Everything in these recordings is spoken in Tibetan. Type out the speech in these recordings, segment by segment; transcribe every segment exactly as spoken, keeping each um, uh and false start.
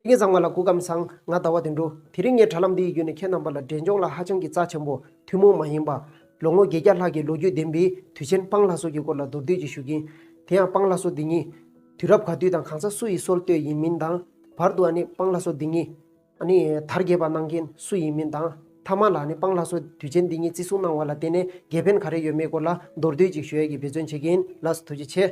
ངེད་ཚང་མ་ལ་སྐུ་ཁམས་བཟང་། ང་ཟླ་བ་དོན་གྲུབ། དེ་རིང་ངས་དྲ་ལམ་འདིའི་བརྒྱུད་ནས་ཁྱེད་རྣམ་པ་ལ་འབྲས་ལྗོངས་ལ་ཧ་ཅང་གི་རྩ་ཆེན་པོ་ཐུན་མོང་མ་ཡིན་པ་ལོ་ངོ་བརྒྱད་བརྒྱ་ལྷག་གི་ལོ་རྒྱུས་ལྡན་པའི་དུས་ཆེན་སྤང་ལྷ་སྲུང་གི་སྐོར་ལ་མདོར་བསྡུས་ཅིག་ཞུ་གི་ཡིན། དེ་ཡང་སྤང་ལྷ་སྲུང་འདི་ཉིད་དུས་རབས་ག་དུས་དང་གང་ས་སུ་ཡིས་སྲོལ་གཏོད་ཡིན་མིན་དང་། བར་དུ་ཨ་ནི་སྤང་ལྷ་སྲུང་འདི་ཉིད་ཨ་ནི་དར་རྒྱས་པ་གནང་མཁན་སུ་ཡིན་མིན་དང་། མཐའ་མ་ལ་ཨ་ནི་སྤང་ལྷ་སྲུང་དུས་ཆེན་འདི་ཉིད་བརྩི་སྲུང་གནང་བ་ལ་བརྟེན་ནས་དགེ་ཕན་ག་རེ་ཡོད་མེད་སྐོར་ལ་མདོར་བསྡུས་ཅིག་ཞུ་ཡས་ཀྱི་འབད་བརྩོན་བྱེད་ཀྱི་ཡིན། ལགས་སོ། ཐུགས་རྗེ་ཆེ།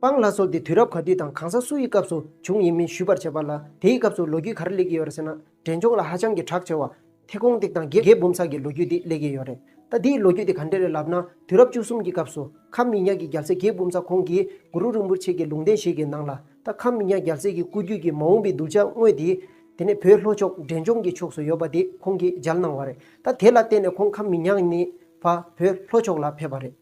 སྤང་ལྷ་སྲུང་འདི་དུས་རབས་ག་དུས་དང་གང་ས་སུ་ཡི་སྐབས་སུ་བྱུང་ཡིན་མིན་ཞུས་པར་བྱེད་པ་ལ། དེའི་སྐབས་སུ་ལོ་རྒྱུས་ག་རེ་སླེབས་ཀྱི་ཡོད་རེད་ཟེར་ན། འབྲས་ལྗོངས་ལ་ཧ་ཅང་གི་གྲགས་ཆེ་བ་ཐེ་ཀོང་ཏེག་དང་རྒྱལ་རྒྱལ་འབུམ་ཚ་གི་ལོ་རྒྱུས་འདི་སླེབས་ཀྱི་ཡོད་རེད། ད་འདིའི་ལོ་རྒྱུས་འདི་ག་འདྲ་རེད་ལབ་ན། དུས་རབས་བཅུ་གསུམ་གྱི་སྐབས་སུ་ཁམས་མི་ཉག་གི་རྒྱལ་སྲས་རྒྱལ་འབུམ་ཚ་ཁོང་གིས་གུ་རུ་རིན་པོ་ཆེ་གི་ལུང་བསྟན་ཞིག་གི་ནང་ལ། ད་ཁམས་མི་ཉག་རྒྱལ་སྲས་ཀྱི་སྐུ་རྒྱུད་ཀྱི་མ་འོངས་པའི་གདུལ་བྱ་དངོས་དེ་དེ་ནས་བོད་ལྷོ་ཕྱོགས་འབྲས་ལྗོངས་ཀྱི་ཕྱོགས་སུ་ཡོད་པ་དེ་ཁོང་གིས་མཇལ་གནང་བ་རེད། ད་དེ་ལ་བརྟེན་ནས་ཁོང་ཁམས་མི་ཉག་ནས་ཕར་བོད་ལྷོ་ཕྱོགས་ལ་ཕེབས་པ་རེད།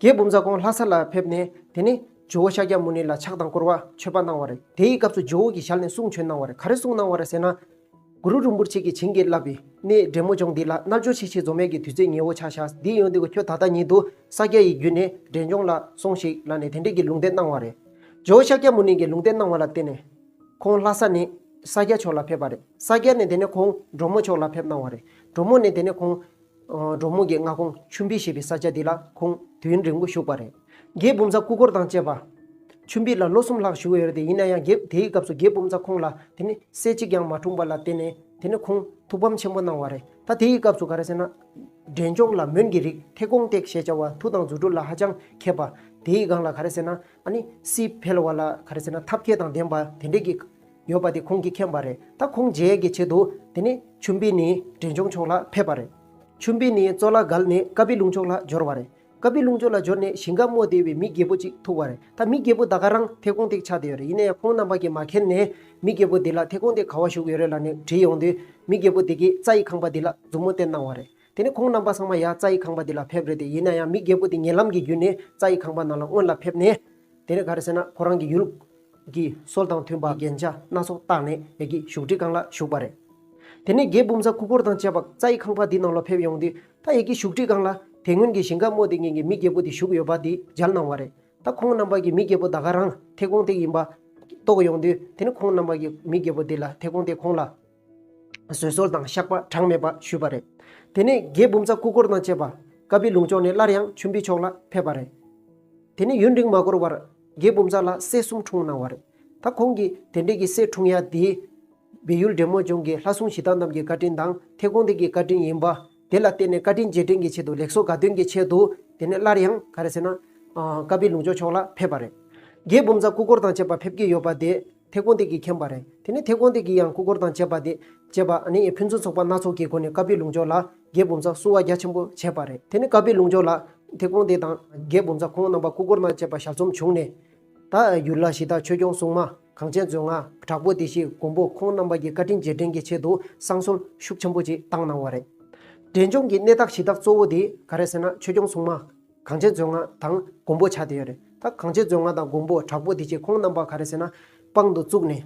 རྒྱལ་འབུམ་ཚ་ཁོང་ལྷ་ས་ལ་ཕེབས་ནས་དེ་ནས་ཇོ་བོ་ཤཱཀྱ་མུ་ནེ་ལ་ཕྱག་དང་བསྐོར་བ་མཆོད་པ་གནང་བ་རེད། དེའི་སྐབས་སུ་ཇོ་བོ་གི་ཞལ་ནས་གསུང་བྱོན་གནང་བ་རེད། ག་རེ་གསུང་གནང་བ་རེད་ཟེར་ན། གུ་རུ་རིན་པོ་ཆེ་གིས་བྱིན་གྱིས་བརླབས་པའི་གནས་འབྲས་མོ་ལྗོངས་འདི་ལ་རྣལ་འབྱོར་ཆེ་ཆེ་འཛོམས་ཡས་ཀྱི་དུས་ཚོད་ཉེ་བོ་ཆགས་ཤག་འདི་ཡོང་དུས་ཁྱོད་ད་ལྟ་ཉིད་དུ་ས་སྐྱ་ཡི་བརྒྱུད་ནས་འབྲས་ལྗོངས་ལ་སོང་ཞིག་ལབ་ནས་དེ་འདྲས་ཀྱི་ལུང་བསྟན་གནང་བ་རེད། ཇོ་བོ་ཤཱཀྱ་མུ་ནེ་གིས་ལུང་བསྟན་གནང་བ་ལ་བརྟེན་ནས་ཁོང་ལྷ་ས་ནས་ས་སྐྱ་ཕྱོགས་ལ་ཕེབས་པ་རེད། ས་སྐྱ་ནས་དེ་ནས་ཁོང་འབྲོག་མོ་ཕྱོགས་ལ་ཕེབས་གནང་བ་རེད། འབྲོག་མོ་ནས་དེ་ནས་ཁོང་འབྲོག་མོ་གི་མངའ་ཁོངས་ཆུམ་བི་ཞེས་པའི་ས་ཆ་འདི་ལ་ཁོང་དུས་ཡུན་རིང་པོ་བཞུགས་པ་རེད། རྒྱལ་འབུམ་ཚ་སྐུ་འཁོར་དང་བཅས་པ་ཆུམ་བི་ལ་ལོ་གསུམ་ལྷག་བཞུགས་ཡོད་རེད་དེ། ཡིན་ན་ཡང་རྒྱལ་དེའི་སྐབས་སུ་རྒྱལ་འབུམ་ཚ་ཁོང་ལ་དེ་ནི་སྲས་གཅིག་ཀྱང་མ་འཁྲུངས་པ་ལ་བརྟེན་ནས་དེ་ནི་ཁོང་ཐུགས་ཕམ་ཆེན་པོ་གནང་བ་རེད། ད་དེའི་སྐབས་སུ་ག་རེ་ཟེར་ན། འབྲས་ལྗོངས་ལ་མོན་གྱི་རིགས་ཐེ་ཀོང་ཏེག་ཞེས་བྱ་བ་མཐུ་དང་རྫུ་འཕྲུལ་ལ་ཧ་ཅང་མཁས་པ། དེའི་སྒང་ལ་ག་རེ་ཟེར་ན། ཨ་ནི་སྲིད་འཕེལ་བ་ལ་ག་རེ་ཟེར་ན་ཐབས་མཁས་དང་ལྡན་པ་དེ་འདྲས་ཀྱི་ཡོད་པ་དེ་ཁོང་གིས་མཁྱེན་པ་རེད། ད་ཁོང་མཇལ་ཡས་ཀྱི་ཆེད་དུ་དེ་ནི་ཆུམ་བི་ནས་འབྲས་ལྗོངས་ཕྱོགས་ལ་ཕེབས་པ་རེད། ཆུམ་བི་ནས་གཙོ་ལ་བརྒལ་ནས་ཀ་པི་ལུང་ཕྱོགས་ལ་འབྱོར་བ་རེད། ཀ་པི་ལུང་ཕྱོགས་ལ་འབྱོར་ནས་ཞིང་ཁ་རྨོ་བསྡད་པའི་མི་རྒད་པོ་གཅིག་ཐུག་པ་རེད། ད་མི་རྒད་པོ་ད་ག་རང་ཐེ་ཀོང་ཏེག་ཆགས་བསྡད་ཡོད་རེད། ཡིན་ན་ཡང་ཁོང་རྣམ་པ་གིས་མ་མཁྱེན་ནས་མི་རྒད་པོ་འདི་ལ་ཐེ་ཀོང་ཏེག་ག་པར་བཞུགས་ཡོད་རེད་ལབ་ནས་དྲིས་ཡོང་དུས། མི་རྒད་པོ་འདི་གིས་རྩྭ་ཡི་ཁང་པ་འདི་ལ་མཛུབ་མོ་བསྟན་གནང་བ་རེད། དེ་ནས་ཁོང་རྣམ་པ་ཚང་མ་ཡར་རྩྭ་ཡི་ཁང་པ་འདི་ལ་ཕེབས་རེད་དེ། ཡིན་ན་ཡང་མི་རྒད་པོ་འདི་ཉེ་ལམ་གྱི་བརྒྱུད་ནས་རྩྭ་ཡི་ཁང་པ་ནང་ལ་སྔོན་ལ་ཕེབས་ནས། དེ་ནས་ག་རེ་ཟེར་ན། ཁོ་རང་གི་ཡུལ་གྱི་སྲོལ་དང་མཐུན་པ་རྒྱན་ཆ་སྣ་ཚོགས་བཏགས་ནས་ཡ་གི་བཞུགས་ཁྲི་སྒང་ལ་བཞུགས་པ་རེད། དེ་ནས་རྒྱལ་འབུམ་ཚ་སྐུ་འཁོར་དང་བཅས་པ་རྩྭ་ཡི་ཁང་པ་འདི་ནང་ལ་ཕེབས་ཡོང་དུས། ད་ཡ་གི་བཞུགས་ཁྲི་སྒང་ལ་དེ་སྔོན་གྱི་ཞིང་ཁ་རྨོ་བསྡད་མཁན་གྱི་མི་རྒད་པོ་འདི་བཞུགས་ཡོད་པ་འདི་མཇལ་གནང་བ་རེད། ད་ཁོང་རྣམ་པ་གིས་མི་རྒད་པོ་ད་ག་རང་ཐེ་ཀོང་ཏེག་ཡིན་པ་རྟོགས་ཡོང་དུས། དེ་ནས་ཁོང་རྣམ་པ་གིས་མི་རྒད་པོ་འདི་ལ་ཐེ་ཀོང་ཏེག་ཁོང་ལ་བཟོད་གསོལ་དང་བཤགས་པ་གྲངས་མེད་པ་ཞུས་པ་རེད། དེ་ནས་རྒྱལ་འབུམ་ཚ་སྐུ་འཁོར་དང་བཅས་པ་ཀ་པི་ལུང་ཕྱོགས་ནས་སླར་ཡང་ཆུམ་བི་ཕྱོགས་ལ་ཕེབས་པ་རེད། དེ་ནས་ཡུན་རིང་མ་འགོར་བར་རྒྱལ་འབུམ་ཚ་ལ་སྲས་གསུམ་འཁྲུངས་གནང་བ་རེད། ད་ཁོང་གིས་དེ་འདྲས་ཀྱི་སྲས་འཁྲུངས་ཡ་དེ་བལ་ཡུལ་འབྲས་མོ་ལྗོངས་ཀྱི་ལྷ་སྲུང་གཞི་བདག་རྣམས་ཀྱི་བཀའ་དྲིན་དང་ཐེ་ཀོང་ཏེག་གི་བཀའ་དྲིན་ཡིན་པ། དེ་ལ་བརྟེན་ནས་བཀའ་དྲིན་རྗེས་དྲན་གྱི་ཆེད་དུ་ལེགས་སོ་དགའ་སྟོན་གྱི་ཆེད་དུ་དེ་ནས་སླར་ཡང་ག་རེ་ཟེར་ན། ཨ། ཀ་པི་ལུང་ཕྱོགས་ཕྱོགས་ལ་ཕེབས་པ་རེད། རྒྱལ་འབུམ་ཚ་སྐུ་འཁོར་དང་བཅས་པ་ཕེབས་ཀྱི་ཡོད་པ་དེ་ཐེ་ཀོང་ཏེག་གིས་མཁྱེན་པ་རེད། དེ་ནས་ཐེ་ཀོང་ཏེག་གིས་ཡང་སྐུ་འཁོར་དང་བཅས་པ་དེ་བཅས་པ་ཨ་ནི་ཕུན་སུམ་ཚོགས་པ་སྣ་ཚོགས་ཀྱི་སྒོ་ནས་ཀ་པི་ལུང་ཕྱོགས་ལ་རྒྱལ་འབུམ་ཚ་བསུ་བ་རྒྱ་ཆེན་པོ་བྱས་པ་རེད། དེ་ནས་ཀ་པི་ལུང་ཕྱོགས་ལ་ཐེ་ཀོང་ཏེག་དང་རྒྱལ་འབུམ་ཚ་ཁོང་རྣམ་པ་སྐུ་འཁོར་དང་བཅས་པ་ཞལ་འཛོམས་བྱུང་ནས། ད་ཡུལ་ལྷ་གཞི་བདག་ཆོས་སྐྱོང་སྲུང་མ་གངས་ཅན་མཛོད་ལྔ་དྲག་པོ་བདེ་གཤེགས་མགོན་པོ་ཁོང་རྣམ་པ་གི་བཀའ་དྲིན་རྗེས་དྲན་གྱི་ཆེད་དུ་བསང་གསོལ་ཤུགས་ཆེན་པོ་ཅིག་བཏང་གནང་བ་རེད། འབྲས་ལྗོངས་ཀྱི་གནས་བདག་གཞི་བདག་གཙོ་བོ་དེ་ག་རེ་ཟེར་ན། ཆོས་སྐྱོང་སྲུང་མ་གངས་ཅན་མཛོད་ལྔ་དང་མགོན་པོ་ཆགས་བསྡད་ཡོད་རེད། ད་གངས་ཅན་མཛོད་ལྔ་དང་མགོན་པོ་དྲག་པོ་བདེ་གཤེགས་ཁོང་རྣམ་པ་ག་རེ་ཟེར་ན། དཔང་དུ་བཙུགས་ནས་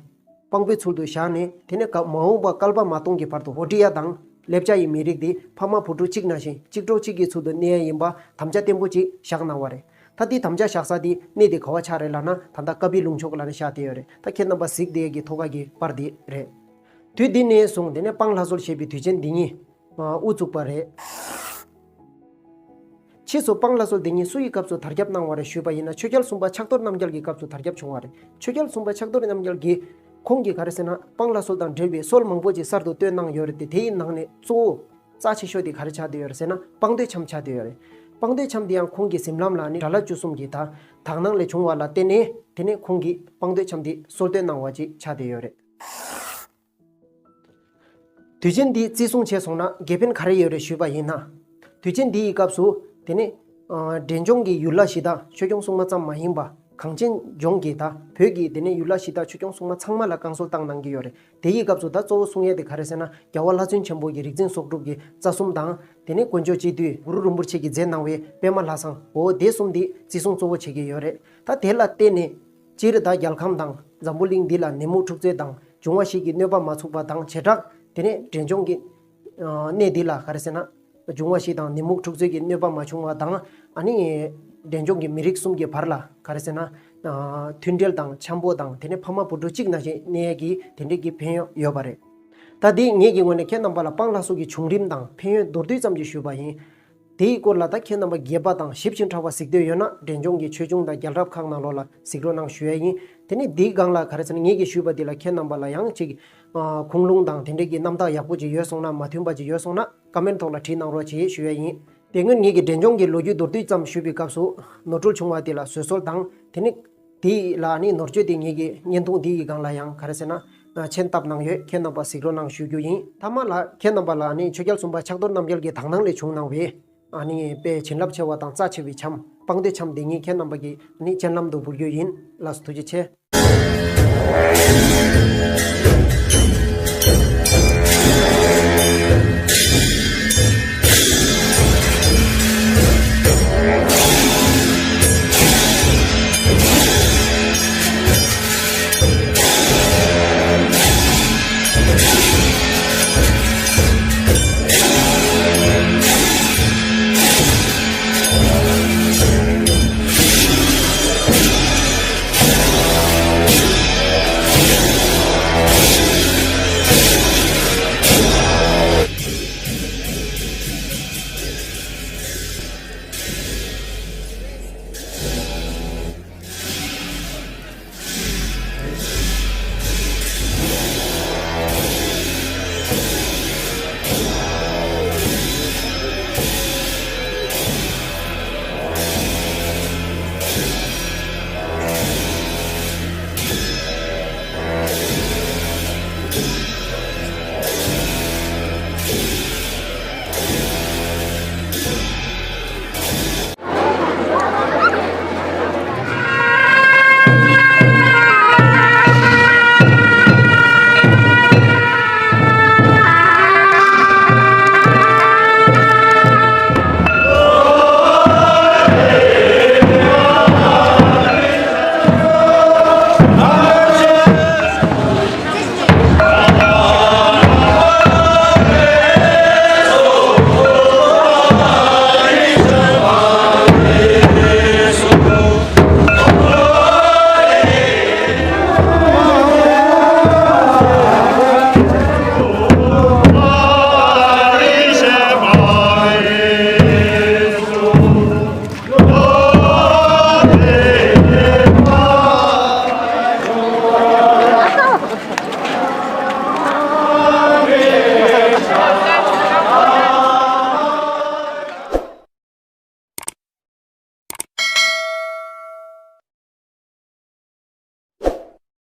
དཔང་པོའི་ཚུལ་དུ་བཞག་ནས། དེ་ནས་མ་འོངས་པ་བསྐལ་པ་མ་སྟོང་གི་བར་དུ་ཧོ་ཏི་ཡ་དང་ལེབ་ཅ་ཡི་མི་རིགས་འདི་ཕ་མ་བུ་ཕྲུག་གཅིག་ནང་བཞིན་གཅིག་གྲོགས་གཅིག་གི་ཚུལ་དུ་གནས་ཡ་ཡིན་པ་དམ་བཅའ་བརྟན་པོ་ཅིག་བཞག་གནང་བ་རེད། ད་འདི་དམ་བཅའ་བཞག་ས་འདི་གནས་འདི་ག་བ་ཆགས་རེད་ལབ་ན། ད་ལྟ་ཀ་པི་ལུང་ཕྱོགས་ལ་ནི་བཞག་བསྡད་ཡོད་རེད། ད་ཁྱེད་རྣམ་པ་གཟིགས་བསྡད་ཡ་གི་ཐོག་ཁ་གི་པར་འདི་རེད། དུས་འདི་ནས་བཟུང་དེ་ནས་སྤང་ལྷ་གསོལ་ཞེས་པའི་དུས་ཆེན་འདི་ཉིད་དབུ་བཙུགས་པ་རེད། ཕྱིས་སུ་སྤང་ལྷ་གསོལ་འདི་ཉིད་སུ་ཡི་སྐབས་སུ་དར་ཁྱབ་གནང་བ་རེད་ཞུས་པ་ཡིན་ན། ཆོས་རྒྱལ་གསུམ་པ་ཕྱག་རྡོར་རྣམ་རྒྱལ་གྱི་སྐབས་སུ་དར་ཁྱབ་བྱུང་བ་རེད། ཆོས་རྒྱལ་གསུམ་པ་ཕྱག་རྡོར་རྣམ་རྒྱལ་གྱིས་ཁོང་གིས་ག་རེ་ཟེར་ན། སྤང་ལྷ་གསོལ་དང་འབྲེལ་བའི་སྲོལ་མང་པོ་ཅིག་གསར་དུ་བཏོད་གནང་ཡོད་རེད་དེ། དེའི་ནང་ནས་གཙོ་བོ་རྩ་ཆེ་ཤོས་དེ་ག་རེ་ཆགས་བསྡད་ཡོད་རེད་ཟེར་ན། དཔང་འདོད་འཆམ་ཆགས་བསྡད་ཡོད་རེད། དཔང་འདོད་འཆམ་དེ་ཡང་ཁོང་གི་གཟིམ་ལམ་ལ་ནི་དགྲ་ལྷ་བཅུ་གསུམ་གྱི་ད་དག་སྣང་ལས་བྱུང་བ་ལ་བརྟེན་ནས། དེ་ནས་ཁོང་གིས་དཔང་འདོད་འཆམ་དེ་སྲོལ་བཏོད་གནང་བ་ཅིག་ཆགས་བསྡད་ཡོད་རེད། དུས་ཆེན་འདི་བརྩི་སྲུང་བྱས་སོང་ན་དགེ་ཕན་ག་རེ་ཡོད་རེད་ཞུས་པ་ཡིན་ན། དུས་ཆེན་འདི་ཡི་སྐབས་སུ་དེ་ནས་ཨ་འབྲས་ལྗོངས་ཀྱི་ཡུལ་ལྷ་གཞི་བདག་ཆོས་སྐྱོང་སྲུང་མ་ཙམ་མ་ཡིན་པ། གངས་ཅན་ལྗོངས་ཀྱི་ད་བོད་ཀྱི་དེ་ནས་ཡུལ་ལྷ་གཞི་བདག་ཆོས་སྐྱོང་སྲུང་མ་ཚང་མ་ལ་བསྐང་གསོལ་བཏང་གནང་གི་ཡོད་རེད། དེ་ཡི་སྐབས་སུ་ད་གཙོ་བོ་གསུང་ཡས་དེ་ག་རེ་ཟེར་ན། རྒྱལ་བ་ལྷ་བཙུན་ཆེན་པོ་གི་རིག་འཛིན་ཚོགས་དྲུག་གི་རྩ་གསུམ་དང་། དེ་ནས་དཀོན་མཆོག་སྤྱི་འདུས་གུ་རུ་རིན་པོ་ཆེ་གིས་མཛད་གནང་བའི་པདྨ་ལྷ་བསང་། འོ་དེ་གསུམ་འདི་བརྩི་སྲུང་གཙོ་བོ་བྱེད་ཀྱི་ཡོད་རེད། ད་དེ་ལ་བརྟེན་ནས་སྤྱིར་ད་རྒྱལ་ཁམས་དང་འཛམ་བུ་གླིང་འདི་ལ་ནད་མུག་འཁྲུག་རྩོད་དང་འབྱུང་བ་བཞི་གི་གནོད་པ་མ་ཚུགས་པ་དང་བྱེ་བྲག་དེ་ནས་འབྲས་ལྗོངས་ཀྱི་ཨ་གནས་འདི་ལ་ག་རེ་ཟེར་ན། འབྱུང་བ་བཞི་དང་ནད་མུག་འཁྲུག་རྩོད་ཀྱི་གནོད་པ་མ་བྱུང་བ་དང་། ཨ་ནི་འབྲས་ལྗོངས་ཀྱི་མི་རིགས་གསུམ་གྱི་བར་ལ་ག་རེ་ཟེར་ན། མཐུན་འབྲེལ་དང་འཆམ་པོ་དང་དེ་ནས་ཕ་མ་བུ་ཕྲུག་གཅིག་ནང་བཞིན་གནས་ཀྱི་དེ་འདྲའི་གི་ཕན་ཡོན་ཡོད་པ་རེད། ད་འདི་ངེད་ཀྱི་ངོས་ནས་ཁྱེད་རྣམ་པ་ལ་སྤང་ལྷ་སོགས་ཀྱི་བྱུང་རིམ་དང་ཕན་ཡོན་མདོར་བསྡུས་ཙམ་ཞིག་ཞུས་པ་ཡིན། དེའི་སྐོར་ལ་ད་ཁྱེད་རྣམ་པ་རྒྱས་པ་དང་ཞིབ་ཅིང་ཕྲ་བ་གཟིགས་འདོད་ཡོད་ན་འབྲས་ལྗོངས་ཀྱི་ཆོས་འབྱུང་དང་རྒྱལ་རབས་ཁག་ནང་ལོགས་ལ་གཟིགས་རོགས་གནང་ཞུ་ཡ་ཡིན། དེ་ནས་འདིའི་སྒང་ལ་ག་རེ་ཟེར་ན་ངེད་ཀྱིས་ཞུས་པ་འདི་ལ་ཁྱེད་རྣམ་པ་ལ་ཡང་ཅིག་ཁུངས་ལུང་དང་དེ་འདྲས་ཀྱི་རྣམ་དག་ཡག་པོ་ཅིག་ཡོད་སོང་ན་མ་མཐུན་པ་ཅིག་ཡོད་སོང་ན་ཀ་མེན་ཐོག་ལ་བྲིས་གནང་རོགས་ཞེས་ཞུ་ཡ་ཡིན། དེ་སྔོན་ངེད་ཀྱིས་འབྲས་ལྗོངས་ཀྱི་ལོ་རྒྱུས་མདོར་བསྡུས་ཙམ་ཞུས་པའི་སྐབས་སུ་ནོར་འཁྲུལ་བྱུང་བ་དེ་ལ་བཟོད་གསོལ་དང་དེ་ནི་དེ་ལ་ནི་ནོར་བཅོས་དེ་ངེད་ཀྱི་བརྙན་ཐུང་འདི་ཡི་སྒང་ལ་ཡང་ག་རེ་ཟེར་ན་མཆན་བཏབ་གནང་ཡོད། ཁྱེད་རྣམ་པ་གཟིགས་རོགས་གནང་ཞུ་རྒྱུ་ཡིན། མཐའ་མ་ལ་ཁྱེད་རྣམ་པ་ལ་ནི་ཆོས་རྒྱལ་གསུམ་པ་ཕྱག་རྡོར་རྣམ་རྒྱལ་གྱི་དག་སྣང་ལས་བྱུང་གནང་བའི་ཨ་ནི་དཔེ་བྱིན་རླབས་ཆེ་བ་དང་རྩ་ཆེ་བའི་འཆམ་སྤང་སྡེ་འཆམ་འདི་ཉིད་ཁྱེད་རྣམ་པ་གི་ནི་སྤྱན་ལམ་དུ་འབུལ་རྒྱུ་ཡིན། ལགས་སོ། ཐུགས་རྗེ་ཆེ།